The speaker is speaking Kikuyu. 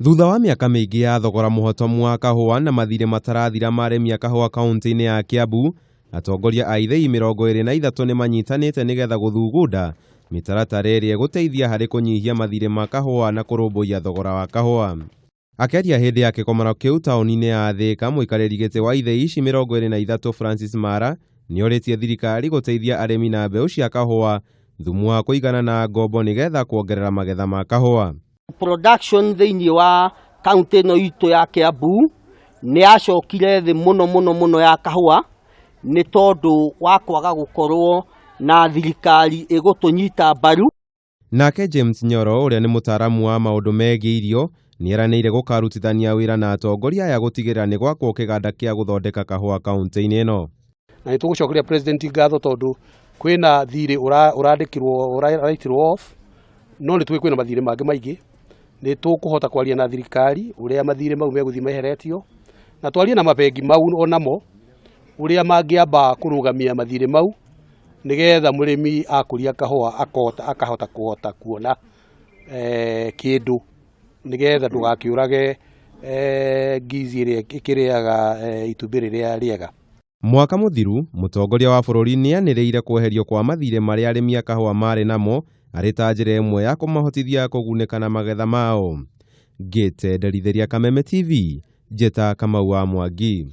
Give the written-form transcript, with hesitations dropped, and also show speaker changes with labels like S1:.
S1: Thutha wa mĩaka mĩingĩ ya thogora mũhotomu wa kahũa na mathirĩ matarathira ma arĩmi a kahũa kaunti-inĩ ya Kiambu, atongoria a ithĩi 23 nĩ manyitanĩte nĩgetha gũthugunda mĩtaratara ĩrĩa ĩgũteithia harĩ kũnyihia mathirĩ ma kahũa na kũrũmbũiya thogora wa kahũa. Akĩaria hĩndĩ ya kĩgomano kĩu taũni-inĩ ya Thĩka, mũikarĩri gĩtĩ wa ithĩi ici 23 Francis Mara nĩorĩtie thirikari gũteithia arĩmi na mbeũ cia kahũa, thumu wa kũigana na ngombo nĩgetha kuongerera magetha ma kahũa.
S2: Production thĩinĩ wa kaunti ĩno itũ ya Kiambu nĩ yacokire thĩ mũno mũno mũno ya kahũa, nĩ tondũ wa kwaga gũkorwo na thirikari ĩgũtũnyita mbaru.
S1: Nake James Nyoro, ũrĩa nĩ mũtaaramu wa maũndũ megiĩ irio, nĩeranĩire gũkarutithania wĩra na atongoria aya gũtigĩrĩra nĩ gwakwo kĩganda kĩa gũthondeka kahũa kaunti-inĩ ĩno.
S3: Na nĩ tũgũcokeria president ngatho tondũ kwĩna thirĩ ũrandĩkirwo, ũraitirwo off, no nĩ tũĩ kwĩna mathirĩ mangĩ maingĩ. Nĩ tũkũhota kwaria na thirikari ũrĩa mathirĩ mau megũthiĩ meheretio, na twarie na mabengi mau onamo ũrĩa mangĩamba kũrũgamia mathirĩ mau nĩgetha mũrĩmi akũria kahũa akahota, akahota kũhota kuona kĩndũ nĩgetha ndũgakĩũrage ngizi ĩrĩa ĩkĩrĩaga itumbĩ rĩrĩa rĩega.
S1: Mwaka mũthiru, mũtongoria wa bũrũri nĩanĩrĩire kweherio kwa mathirĩ marĩa arĩmi a kahũa marĩ namo arĩ ta njĩra ĩmwe ya kũmahotithia kũgunĩka na magetha mao. Ngĩte Nderithĩria Kameme TV, Njĩta Kamau wa Mwangi.